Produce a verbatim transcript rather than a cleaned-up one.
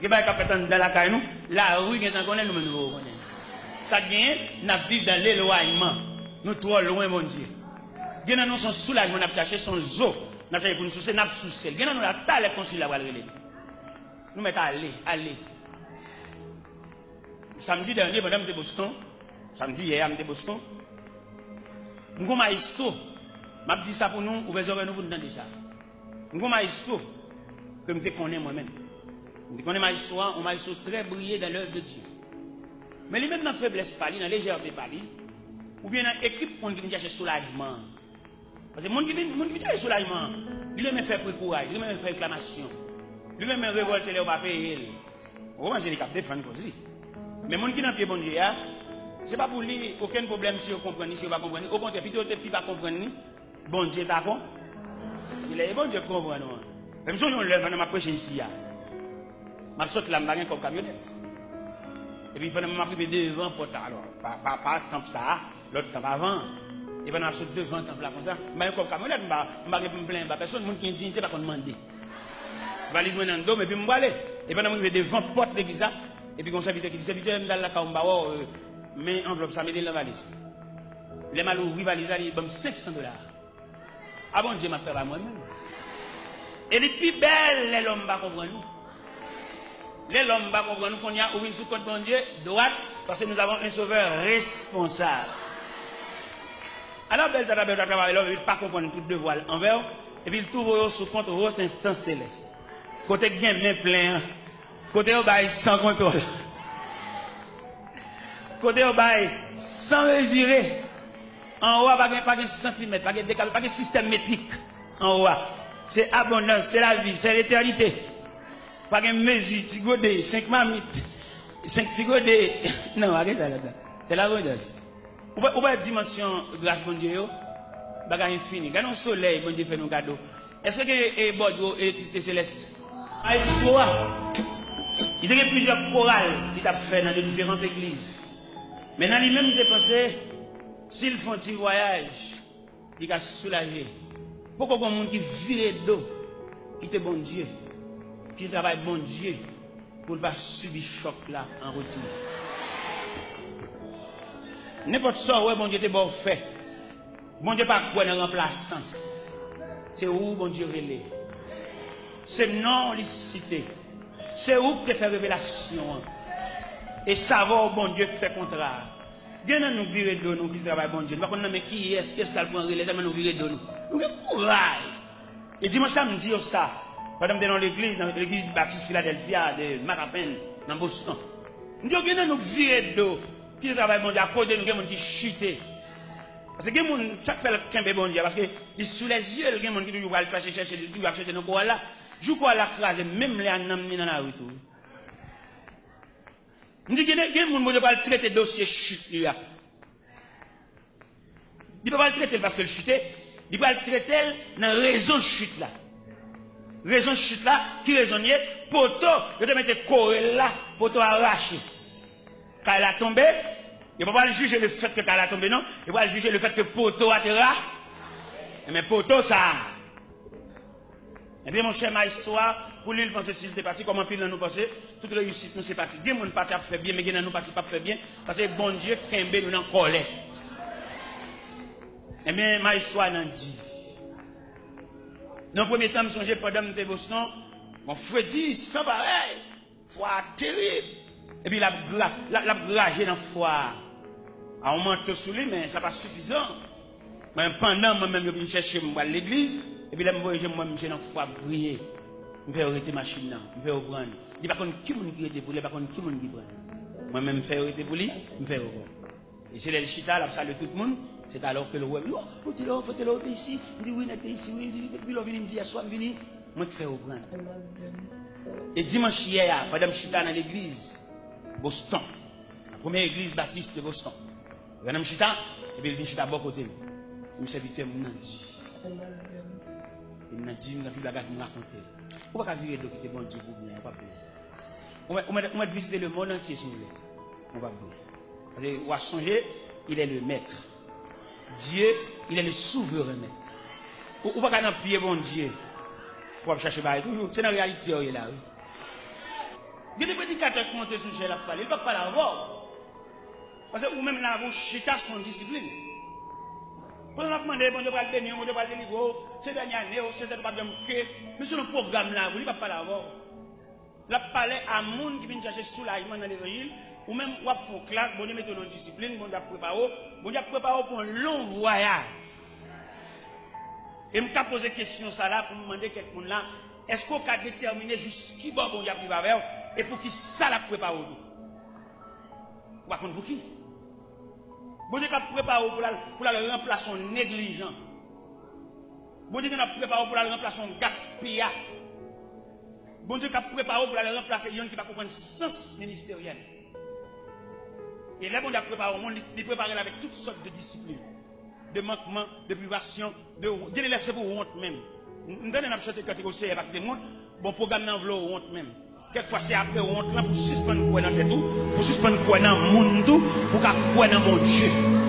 Gen bagay k ap fèt anndan lakay nou, lari gentan konnen, nou menm nou poko konnen. Sa k genyen, n ap viv dan lelwanyman. Nou twò lwen Bondye. Gen nan nou, se yon soulajman n ap chache, se yon zo n ap chache pou n souse, n ap souse l. Gen nan nou la, talè konsèy la pral rele nou. Nou mèt ale, ale. Samdi dènye, pandan m te Boston, samdi yè a, m te Boston, m gon mayestwo. M ap di sa pou nou, ouvè zòrèy nou pou n tande sa. M gon mayestwo ke m te konnen mwen menm. M te konnen mayestwo a, yon mayestwo trè briye dan lèv de Dye. Men li menm nan feblès pa li, nan lejète pa li, oubyen nan ekip moun ki vin chache soulajman an. Paske moun ki vin, moun ki vin chache soulajman an, li renmen fè pri kouray, li renmen fè reklamasyon, li renmen revòlte lè yo pa peye l. Ou konprann, se li k ap defann koz li. Men moun ki nan pye Bondye a, se pa pou li okenn pwoblèm si yo konprann li, si yo pa konprann li. Okontrè, pito yo te pi pa konprann li, Bondye ta kon. Lè e Bondye k konprann ou an. Men m sonje yon lè pandan m ap preche isi a. M ap sot la, m pa gen kòb kamyonèt. Epi pandan m ap rive devan pòt la, alò, pa, pa, pa tanp sa a, lòt tanp avan an. E pandan m ap sot devan tanp la konsa, m pa gen kòb kamyonèt, m pa, m pa gen pou m plenyen ba pèsonn, moun ki gen diyite pa konn mande. Valiz mwen nan do m, epi m prale. E pandan m rive devan pòt legliz la, epi gon sèvitè ki di, "Sèvitè, m t al lakay ou, m pa wè w, men anvlòp sa, mete l nan valiz." Lè m al ouvri valiz la, li ban m senk san dola. A Bondye m ap fè pa mwen menm. E li pi bèl lè lòm pa konprann ou. Lè lòm pa konprann ou, kounye a ou vin sou kont Bondye, dwat, paske nous avons un Sauveur responsable. Alò bèl sa ta bèl ta travay lòm, epi l pa konprann tout devwa l anvè w, epi l tou voye w sou kont wot enstans selès. Kote k gen men plen an, kote yo bay san kontwòl. Kote yo bay san mezire. Anwo a pa gen, pa gen santimèt, pa gen dekape, pa gen sistèm metrik. Anwo a, se abondans, se lavi, se letènite. Pa gen mezi, ti gode, senk mamit, senk ti gode. Non, pa gen sa ladan. Se labondans. Ou wè, ou wè dimansyon gras Bondye yo? Bagay enfini. Gade yon solèy Bondye fè nou kado. Èske gen, e, bòdwo elektrisite selès? Maestro a, li te gen plizyè koral li t ap fè nan de diferan legliz. Men nan li menm, li te panse, si l fè yon ti vwayaj, li ka soulaje. Poko gon moun ki vire do, kite Bondye, ki travay Bondye, pou l pa sibi chòk la an retou. Nenpòt sa w wè Bondye te ba w fè, Bondye pa kwè nan ranplasan. Se ou Bondye rele. Se non w li site. Se ou k te fè revelasyon an. E s avè w Bondye fè kontra a. Gen nan nou k vire do nou ki travay Bondye. Nou pa konn nan men kiyès, kiyès k al pran relè, tèlman nou vire do nou. Nou gen kouraj. E dimanch la, m di yo sa. Pandan m te nan yon legliz, nan legliz batis Filadèlfya de Matapen, nan Boston. M di yo, gen nan nou k vire do, ki te travay Bondye, akoz de nou, gen moun ki chite. Paske gen moun, sa k fè l kenbe Bondye a, paske li sou lèzye l, gen moun ki toujou pral chèche, chèche, li toujou ap chèche nan koral la. Jou koral la kraze, menm lè a nanm li nan lari tou. M di, gen, gen moun Bondye pral trete dosye chit li a. Li pa pral trete l paske l chite, li pral trete l nan rezon chit la. Rezon chit la, ki rezon l ye? Poto, yo te mete kore l la, poto a rache. Kay la tonbe, yo pa pral jije le fèt ke kay la tonbe non, yo pral jije le fèt ke poto a te ra. Enben poto sa a, Ebyen, monchè, maestro a, pou li, l panse si l te pati, kòm anpil nan nou panse, tout reyisit nou se pati. Gen moun pati ap fè byen, men gen nan nou pati p ap fè byen, paske Bondye kenbe nou nan kòlèt. Ebyen, maestro a nan di. Nan premye tan, m sonje pandan m te Boston, gon fredi san parèy. Fwa a terib. Epi l ap gra-, l ap, l ap graje nan fwa a. A yon manto sou li, men sa pa sifizan. Mwen, pandan mwen menm yo vin chèche m, m pral legliz, epi lè m voye je m, m wè misye nan fwa ap griye. M fè yo rete machin nan, m fè yo pran l. Li pa konn ki moun ki rete pou li, li pa konn ki moun ki pran l. Mwen menm, m fè yo rete pou li, m fè yo pran l. E se lè l chita, l ap salye tout moun, se talè ke l wè m. Yo, Otelo, Otelo, ou te isi? M di, wi, nèg te isi, wi. Depi lè w vini, m di, yèswa m vini, mwen k fè yo pran l. E dimanch yè a, pandan m chita nan legliz Boston, nan premye legliz batis de Boston, pandan m chita, epi l vin chita bò kote m. Li di m, sèvitè, m nan di. Li di m, nan di, m gen anpil bagay pou m rakonte l. Ou pa ka vire do kite Bondye pou byen, ou p ap byen. Ou mèt, ou mèt, ou mèt vizite lemonn antye si w vle. Ou p ap byen. Paske w a sonje, il est le maître. Dieu, il est le souverain maître. Ou, ou pa ka nan pye Bondye pou w ap chache bagay toujou. Se nan reyalite w ye la, wi. Gen de predikatè k monte sou chèz, l ap pale, li p ap pale avè w. Paske ou menm la, ou chita sou yon disiplin. Pandan l ap mande, Bondye pral beni w, Bondye pral delivre w, se dènye ane w, se tèt ou p ap janm ke. Men se yon pwogram lavi, li p ap pale avè w. L ap pale a moun ki vin chache soulajman nan levanjil. Ou menm, w ap fè yon klas, Bondye mete w nan yon disiplin, Bondye ap prepare w, Bondye ap prepare w pou yon long vwayaj. E m ka poze kesyon sa la pou m mande kèk moun la, èske w ka detèmine jis ki bò Bondye ap rive avè w e pou ki sa l ap prepare w tou? Ou pa konn pou ki. Bondye k ap prepare w pou l al, pou l al ranplase yon neglijan. Bondye k ap prepare w pou l al ranplase yon gaspiya. Bondye k ap prepare w pou l al ranplase yon ki pa konprann sans ministeryèl. E lè Bondye ap prepare yon moun, li, li prepare l avèk tout sòt de disiplin, de mankman, de privasyon, de wont. Gen elèv se pou wont menm. M, m tande n ap chante kantik, o Seyè, pa kite m wont. Bon, pwogram nan vle w wont menm. Kèk fwa se apre wont lan pou sispann kwè nan tèt ou, pou sispann kwè nan moun tou, pou ka kwè nan Bondye.